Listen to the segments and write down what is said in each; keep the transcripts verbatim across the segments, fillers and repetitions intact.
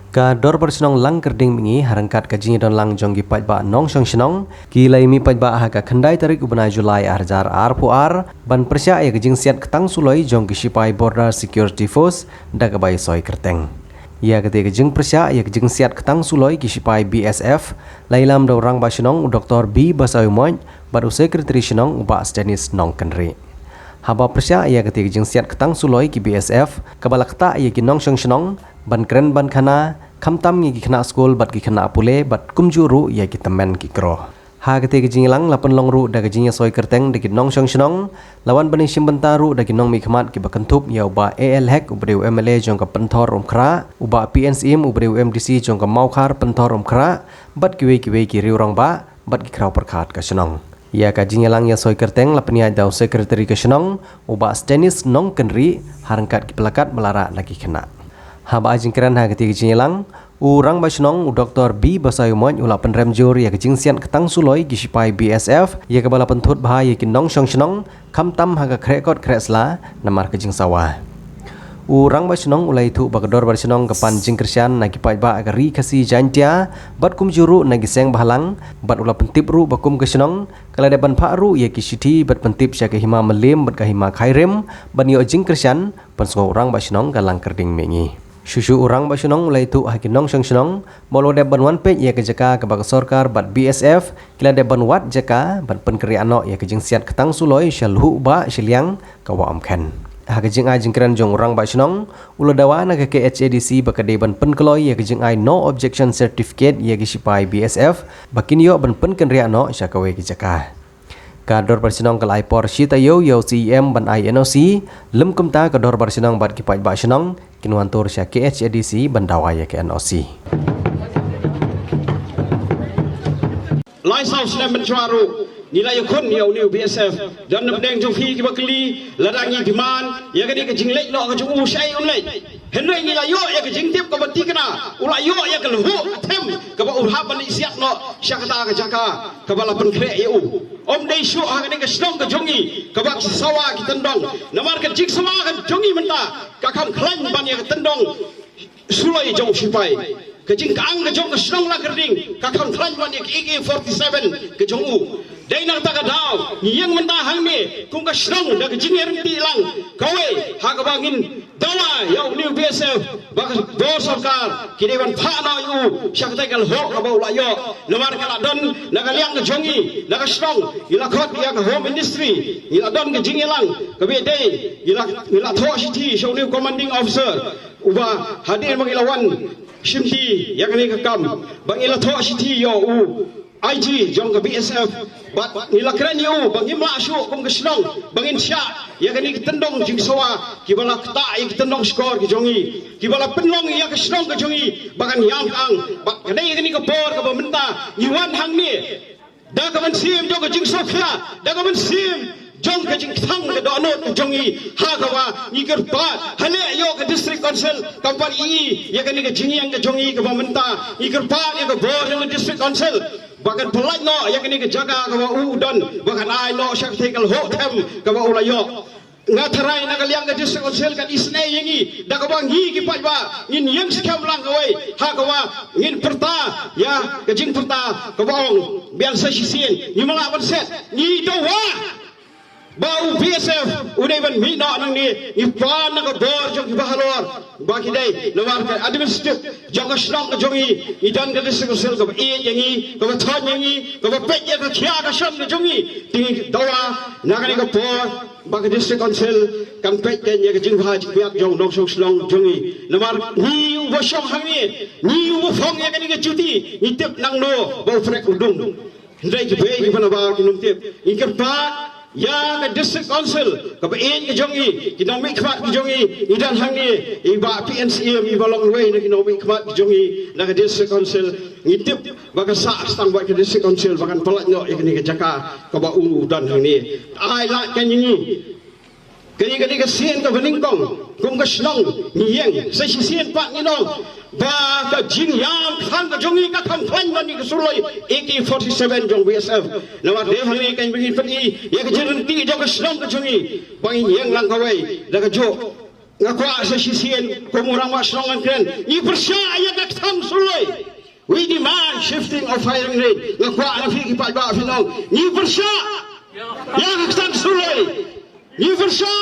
Ka Dorbar Shnong Langkyrding mynta ha ryngkat ka jingdon lang jong ki paidbah nongshong shnong, ki la mih paidbah ha ka khyndai tarik u bnai July ar hajar arphew ar ban pyrshah ïa ka jingsiat ktang suloi jong ki shipai Border Security Force da kaba ïasoi kyrteng. Ïa kata ka jingpyrshah ïa ka jingsiat ktang suloi ki shipai B S F la ïalam da u Rangbah Shnong u Doktor B Basaiawmoit bad u Secretary Shnong u Bah Stennis Nongkynrih. Haba pyrshah ïa kata ka jingsiat ktang suloi ki B S F kaba la ktah ïa ki nongshong shnong ban kren ban khana, khamtam ïa ki khynnah skul bad ki khynnah pule bad kumjuh ruh ïa ki tymmen ki kro. Ha kata ka jingïalang la pynlong ruh da ka jingïasoi kyrteng da ki nongshong shnong, la wan ban ïashim bynta ruh da ki nongmihkhmat kiba kynthup ïa u Bah A L Hek uba dei u M L A jong ka Pynthor Umkhrah, u Bah P N Syiem uba dei u M D C jong ka Mawkhar Pynthor Umkhrah, bad kiwei kiwei ki riew rangbah bad ki khraw pyrkhat ka shnong. Ïa ka jingïalang ïasoi kyrteng la pynïaid da u Secretary ka shnong u Bah Stennis Nongkynrih ha ryngkat ki plakat ba la rah na ki khynnah. Haba ai jingkren ha kata ka jingïalang, u Rangbah Shnong u Doktor B Basaiawmoit u la pynrem jur ïa ka jingsiat ktang suloi ki shipai B S F ïa kaba la pynthut bha ïa ki nongshong shnong, khamtam ha ka khreh kot khreh sla namar ka jingsawa. U Rangbah Shnong u la ïathuh ba ka Dorbar Shnong ka pan jingkyrshan na ki paidbah ka Ri Khasi Jaiñtia bad kumjuh ruh na ki seng bhalang, bad u la pyntip ruh ba kum ka shnong ka la dep ban phah ruh ïa ki shithi bad pyntip sha ka Hima Mylliem bad ka Hima Khyrim ban ïoh jingkyrshan, pynsngew u Rangbah Shnong ka Langkyrding mynta. Shuh shuh u Rangbah Shnong u la ïathuh ha ki nongshong shnong ba u la dep ban wan peit ïa ka jaka kaba ka sorkar bad B S F ki la dep ban wad jaka ban pynkynriah noh ïa ka jingsiat ktang suloi sha Luhbah shiliang ka Wah Umkhen. Ha ka jingai jingkren jong u Rangbah Shnong u la dawa na ka K H A D C ba ka dei ban pynkloi ïa ka jingai No Objection Certificate ïa ki shipai B S F ba kin ïoh ban pynkynriah noh sha kawei ka jaka. Ka Dorbar Shnong ka la ai por shi taïew ïa u C E M ban ai N O C, lym kumta ka Dorbar Shnong bad ki paidbah shnong kin wan tur sha K H A D C ban dawa ïa ka N O C. Lai saw snem mynshuwa ruh ngi la ïakhun ïa une u B S F. Don na pdeng jong phi kiba kylli, lada ngi demand ïa kane ka jingleit noh ka jong u, shaei un leit? Hynrei ngi la ïoh ïa ka jingtip kaba tikna, u la ïoh ïa ka lyoh ka them kaba u hap ban leit siat noh sha kata ka jaka kaba la pynkhreh ïa u. Ym dei shuh ha kane ka shnong ka jong ngi kaba ki sawa ki tyndong. Namar ka jingsawa ka jong ngi mynta ka kham khlaiñ ban ïa ka tyndong suloi jong u shipai. Ka jingkyang ka jong ka shnong Langkyrding ka kham khlaiñ ban ïa ka A K forty-seven ka jong u. Dei na kata ka daw ngi ïeng mynta hangne kum ka shnong da ka jingïaryntih lang kawei ha kaba ngin dawa ïa une u B S F ba ka bor sorkar ki dei ban phah noh ïa u sha kata ka lyoh kaba u la ïoh. Namar ka la don na ka liang ka jong ngi na ka shnong, ngi la khot ïa ka Home Ministry, ngi la don ka jingïalang kaba dei ngi la, ngi la thoh shithi sha une u commanding officer uba hadien ba ngi la wan shimti ïa kane ka kam ba ngi la thoh shithi ïa u I G jong ka B S F. Bad ngi la kren ïa u ba ngim lah shuh kum ka shnong ba ngin shah ïa kane ka tyndong jingsawa kiba la ktah ïa ka tyndong shkor ka jong ngi, kiba la pynlong ïa ka shnong ka jong ngi ba kan ïam kyang. Bad ka dei ïa kane ka por kaba mynta ngi wan hangne da ka mynsiem jong ka jingsngewkhia, da ka mynsiem jong ka jingkthang ka dohnud ka jong ngi, ha kaba ngi kyrpad ha leh ïoh ka District Council kam pat ïohi ïa kane ka jingïeng ka jong ngi kaba mynta. Ngi kyrpad ïa ka bor jong ka District Council ba kan pyllait noh ïa kane ka jaka kaba u don, ba kan ai noh sha kata ka lyoh them kaba u la ïoh. Nga tharai na ka liang ka District Council kan isynei ïa ngi da kaba ngi ki paidbah ngin ïeng skhem lang kawei ha kaba ngin pyrta ïa ka jingpyrta kaba ong biang sa shisien ngi mala ban set. Ngi dawa ba u B S F u dei ban mih noh nangne. Ngi pan na ka bor jong ki bahalor ba ki dei namar ka administrative jong ka shnong ka jong ngi. Ngi don ka District Council kaba ïeit ïa ngi, kaba thoh ïa ngi, kaba peit ïa ka khia ka shon ka jong ngi. Te ngi dawa na kane ka por ba ka District Council kan peit ïa ka jingbha jingpiat jong nongshong shnong jong ngi. Namar ngi uba shong hangne, ngi uba phong ïa kane ka juti, ngi tip nangno ba u pyrshah u dung. Hynrei kiwei kiba nabar kim tip. Ngi kyrpad ïa ka District Council kaba ïeit ka jong ngi, ki nongmihkhmat ki jong ngi, i don hangne i Bah P N Syiem, iba long iwei na ki nongmihkhmat ki jong ngi na ka District Council. Ngi tip ba ka sah tang bad ka District Council ba kan pyllait noh ïa kane ka jaka kaba u don hangne. Ai lad kan ïa ngi. Kane, kane ka sien kaba nyngkong kum ka shnong ngi ïeng, sa shisien pat ngi ong ba ka jingïam kthang ka jong ngi ka kham khlaiñ ban ïa ka suloi A K forty-seven jong B S F. Namar dei hangne kan ba ngin pyni ïa ka jingryntih jong ka shnong ka jong ngi ba ngin ïeng lang kawei da kajuh Nga kwah sa shisien kum u rangbah shnong ngan kren. Ngi pyrshah ïa ka kthang suloi. We demand shifting of firing range. Nga kwah na phi ki paidbah phin ong, ngi pyrshah ïa ka kthang suloi. Ngi pyrshah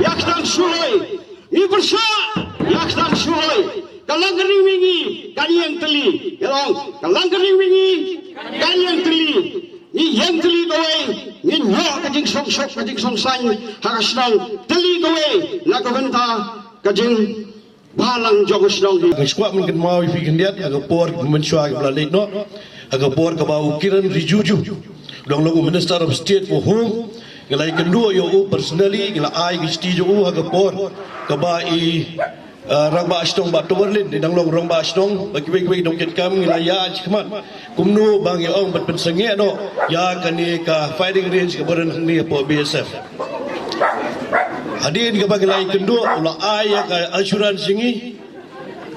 ïa ka kthang suloi. Ngi pyrshah ïa ka kthang suloi. Ka Langkyrding Mihngi kan ïeng tylli. Ngi ong, ka Langkyrding Mihngi kan ïeng tylli. Ngi ïeng tylli kawei, ngin ïoh ka jingsngewsuk, ka jingsngewsaiñ ha ka shnong tylli kawei na ka bynta ka jingbalang jong ka shnong hi. Nga sngewbha ban kynmaw ïa phi khyndiat ha ka por mynshuwa kaba la leit noh, ha ka por kaba u Kiren Rijiju u dang long u Minister of State for Home, nga la ïakynduh ïa u personally, nga la ai ka shithi jong u ha ka por kaba i Ah, rangbah shnong Bah Toberlin, i dang long rangbah shnong, bad kiwei kiwei ki nongkitkam, ngi la ïaid shakhmat kumno ba ngi ong ban pynsangeh noh ïa kane ka firing range kaba don hangne hapoh B S F. Hadien kaba ngi la ïakynduh, u la ai ïa ka assurance jong ngi,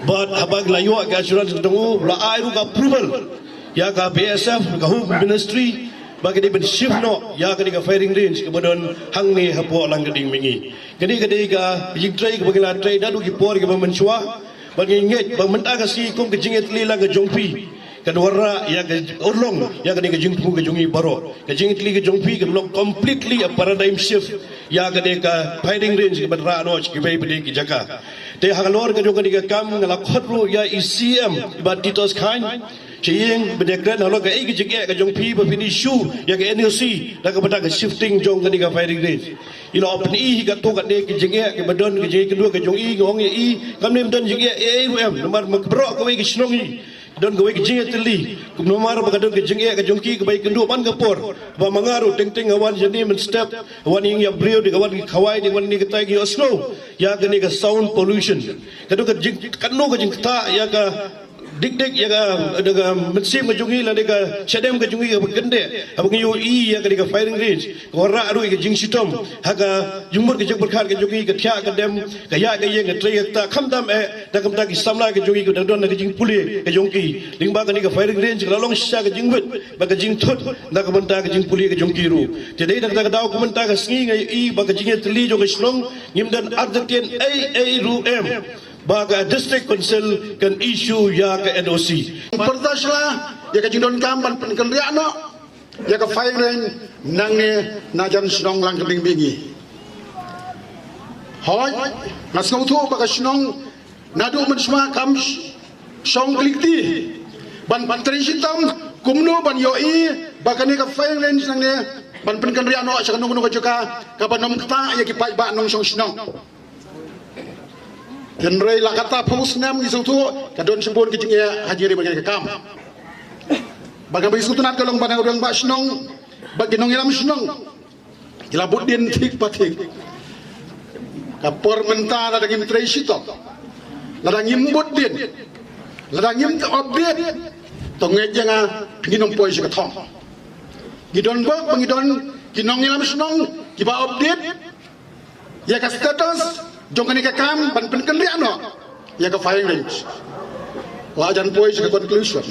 bad haba ngi la ïoh ka assurance jong u, u la ai ruh ka approval ïa ka B S F, ka Home Ministry, ba ka dei ban shift noh ïa kane ka firing range kaba don hangne hapoh Langkyrding Mihngi. Kane ka dei ka jingtrei kaba ngi la trei naduh ki por kiba mynshuwa. Ba ngi ngeit ba mynta ka sngi kum ka jingïatylli lang ka jong phi kan wanrah ïa ka urlong ïa kane ka jingthmu ka jong ngi baroh. Ka jingïatylli ka jong phi kan long completely a paradigm shift ïa kane ka firing range kaba rah noh sha kiwei pat ki jaka. Te halor ka jong kane ka kam nga la khot ruh ïa i C M i Bah Titos Chyne. Sha ïing ban ïakren halor kaei ka jingeh ka jong phi ba phin issue ïa ka N O C da kaba da ka shifting jong kane ka firing range. I la pyni hi katto katne ka jingeh kaba don, ka jingeh kynduh ka jong i, nga ong ïa i kam don jingeh ei ei ruh em, namar ma ka baroh kawei ka shnong hi don kawei ka jingeh tylli. Kumno namar ba ka don ka jingeh ka jong ki kaba ïakynduh man ka por ba ma nga ruh teng teng nga wan shane mynstep, wan ïing ïa briew, dei ka wan ki khawai, dei ka wan ne katai ki ïohsngew ïa kane ka sound pollution. Ka don ka jing, katno ka jingktah ïa ka dik dik ïa ka, da ka mynsiem ka jong ngi lane ka shadem ka jong ngi kaba kyndit haba ngi ïohi ïa kane ka firing range. Ka wanrah ruh ïa ka jingshitom ha ka jingmut ka jingpyrkhat ka jong ngi, ka thiah ka dem, ka ïaid ka ïeng, ka trei ka ktah, khamtam eh da ka bynta ki samla ka jong ngi kiba dang don ha ka jingpule ka jong ki. Lyngba kane ka firing range ka la long shisha ka jingwit bad ka jingthut na ka bynta ka jingpule ka jong ki ruh. Te dei na kata ka daw, ka bynta ka sngi nga ïohi ba ka jingïatylli jong ka shnong ngim don artatien ei ei ruh em ba ka District Council kan issue ïa ka N O C. Pyrta sha la ïa ka jingdonkam ban pynkynriah noh ïa ka firing range nangne na jan shnong Langkyrding Mihngi. Hooid, nga sngewthuh ba ka shnong naduh mynshuwa kam sh-, shong klik ti ban, ban trei shitom kumno ban ïohi ba kane ka firing range nangne ban pynkynriah noh sha kano kano ka jaka kaba nym ktah ïa ki paidbah nongshong shnong. Hynrei la katta phew snem ngi sngewthuh ka don shibun ki jingeh ha jingïarap ïa kane ka kam. Ba nga ba ngi sngewtynnat ka long ba na u rangbah shnong bad ki nongïalam shnong ki la bud dien thik pa thik. Ka por mynta lada ngim trei shitom, lada ngim bud dien, lada ngim update, to ngeit ïa nga ngin ym poi sha ka thong. Ngi don bok ba ngi don ki nongïalam shnong kiba update ïa ka status jong kane ka kam ban pynkynriah noh ïa ka firing range. La jan poi sha ka conclusion,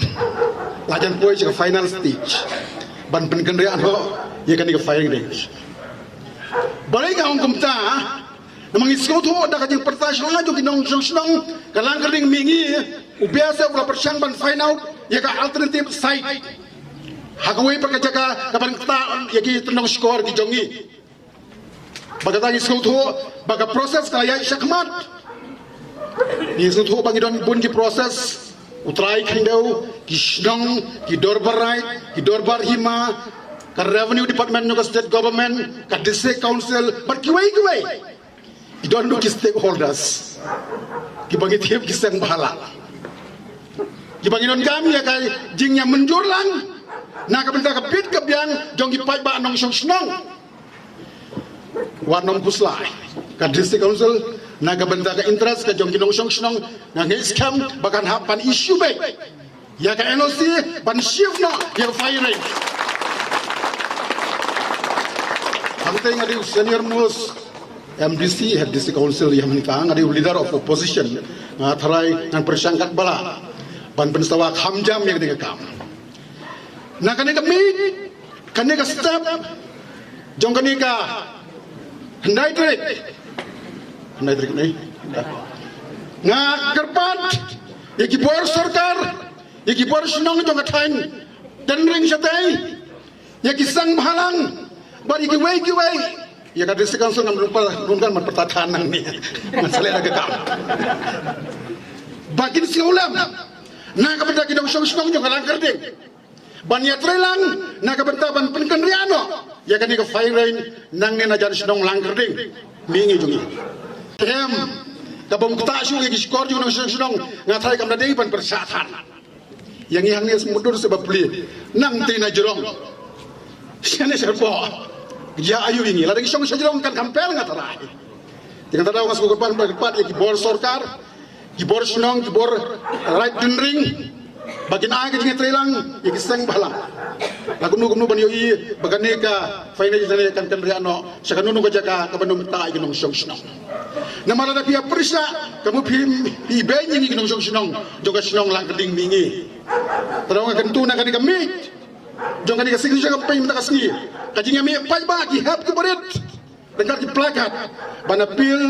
la jan poi sha ka final stage ban pynkynriah noh ïa kane ka firing range. Balei nga ong kumta? Namar ngi sngewthuh da ka jingpyrta sha la jong ki nongshong shnong ka Langkyrding Mihngi, u B S F u la pyrshang ban find out ïa ka alternative site ha kawei pat ka jaka kaban ktah ïa ki tyndong shkor ki jong ngi. Ba kata ngi sngewthuh ba ka process ka la ïaid shakhmat. Ngi sngewthuh ba ngi don bun ki process, u trai khyndew, ki shnong, ki dorbar raid, ki dorbar hima, ka revenue department jong ka state government, ka district council bad kiwei kiwei. Ki don ruh ki stakeholders kiba ngi tip ki seng bhalang, kiba ngi donkam ïa ka jingïamynjur lang na ka bynta ka bit ka biang jong ki paidbah nongshong shnong. Wat nym khuslai, ka district council na ka bynta ka interest ka jong ki nongshong shnong, nga ngeit skhem ba kan hap ban issue beit ïa ka N O C ban shift noh ïa ka firing. Hangtei nga dei u senior most M D C, head district council ïa mynta, nga dei u leader of opposition. Nga tharai ngan pyrshang katba lah ban pynsawa kham jam ïa kane ka kam. Na kane ka miet, kane ka step jong kane ka hyndai tarik Nai trik nai. Nga kyrpad ïa ki bor sorkar, ïa ki bor shnong jong ka thaiñ Tynring shatei, ïa ki seng bhalang bad ïa kiwei kiwei, ïa ka District Council ngam lypa, lypa ban pyrta than nangne. Ngan sa leh da ka kam. Ba kin sngewlem na ka bynta ki nongshong shnong jong ka Langkyrding ban ïatreilang na ka bynta ban pynkynriah noh ïa kane ka firing range nangne na jan shnong Langkyrding mihngi jong ngi. Em, ka bym ktah shuh ïa ki shkor jong nongshong shnong, nga tharai kam da dei ban pyrshah than. Ïa ngi hangne sngewdon se bapli nangtei na jrong. Shane sha poh. Ïa ayu ïa ngi lada ki shong sha jrong kan compel nga tharai. Te nga tharai nga sngewkyrpad, kyrpad ïa ki bor sorkar, ki bor shnong, ki bor raid Tynring, ba kin ai ka jingïatreilang ïa ki seng bhalang. La kumno kumno ban ïohi ba kane ka finance ne kan kynriah noh sha kano kano ka jaka kaba ym ktah ïa ki nongshong shnong. Namar lada phi ïa pyrshah, ka mut phi, phi beiñ ïa ngi ki nongshong shnong jong ka shnong Langkyrding mihngi. Te nga kyntu na kane ka miet jong kane ka signature campaign mynta ka sngi, ka jingïamih paidbah, ki hep ki barit ryngkat ki placard, ban appeal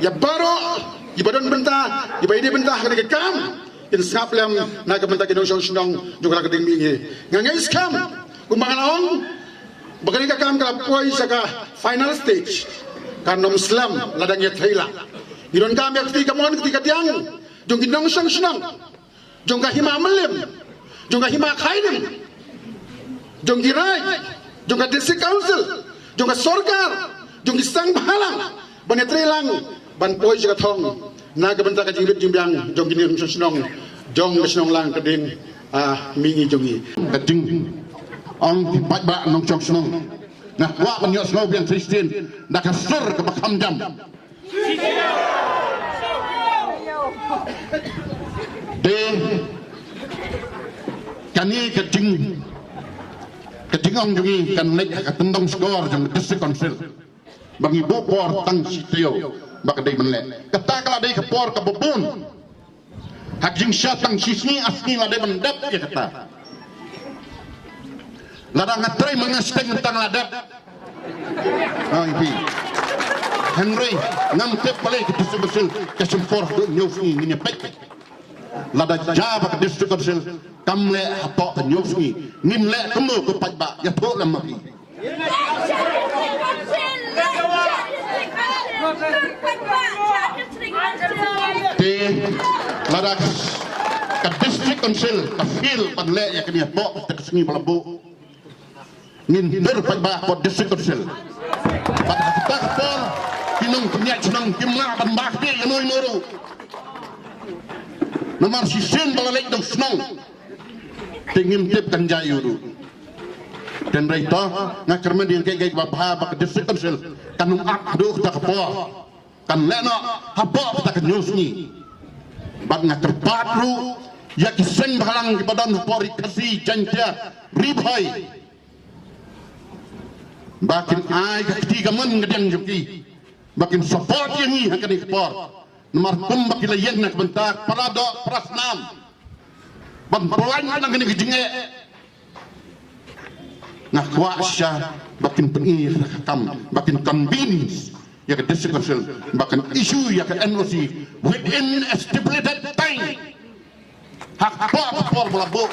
ïa baroh kiba don bynta, kiba ïadei bynta ha kane ka kam, kin sngap lem na ka bynta ki nongshong shnong jong ka Langkyrding mihngi. Nga ngeit skhem kumba nga la ong ba kane ka kam ka la poi sha ka final stage, kan ym slem lada ngi ïatreilang. Ngi donkam ïa ka kti kamon, ka kti kadiang jong ki nongshong shnong, jong ka hima Mylliem, jong ka hima Khairim, jong ki raid, jong ka District Council, jong ka sorkar, jong ki seng bhalang, ban ïatreilang, ban poi sha ka thong na ka bynta ka jingbit jingbiang jong ki nongshong shnong jong ka shnong Langkyrding, ah, mihngi jong ngi. Ka jingong ki paidbah nongshong shnong, nga kwah ban ïohsngew biang shisien da ka sur kaba kham jam. Te kane ka jing, ka jingong jong ngi kan leit ha ka tyndong shkor jong ka District Council ba ngi buh por tang shi taïew ba ka dei ban leh. Kata ka la dei ka por kaba bun. Ha ka jingshisha tang shi sngi ar sngi la dep ban dep ïa kata. Lada nga trei ma nga shiteng tang la dep. Ai phi. Hynrei ngam tip balei ka District Council ka shim por haduh hynñiew sngi, ngin ïa peit. Lada jia ba ka District Council kam leh hapoh ka hynñiew sngi, ngin leh kumno ko paidbah, ïathuh lem ma phi. Te lada ka District Council ka fail ban leh ïa kane hapoh kata ka sngi ba la buh, ngin dur paidbah hapoh District Council. Bad ha kata ka por ki nongpynïaid shnong kim lah ban bah kti ïa uno uno ruh. Namar shisien ba la leit da u shnong te ngim tip kan jia aïu ruh. Hynrei to nga kyrmen ïa kaei kaei kaba bha ba ka District Council kan ym ap haduh kata ka por, kan leh noh hapoh kata ka hynñiew sngi. Bad nga kyrpad ruh ïa ki seng bhalang kiba don hapoh Ri Khasi Jaiñtia Ri Bhoi ba kin ai ka kti kamon kadiang jong ki ba kin support ïa ngi ha kane ka por. Namar kumba ki la ïeng na ka bynta para doh para snam ban pynlait na kane ka jingeh, nga kwah shisha ba kin pyni ïa ka kam, ba kin convince ïa ka District Council ba kan issue ïa ka N O C within a stipulated time. Ha ka por, ka por ba la buh.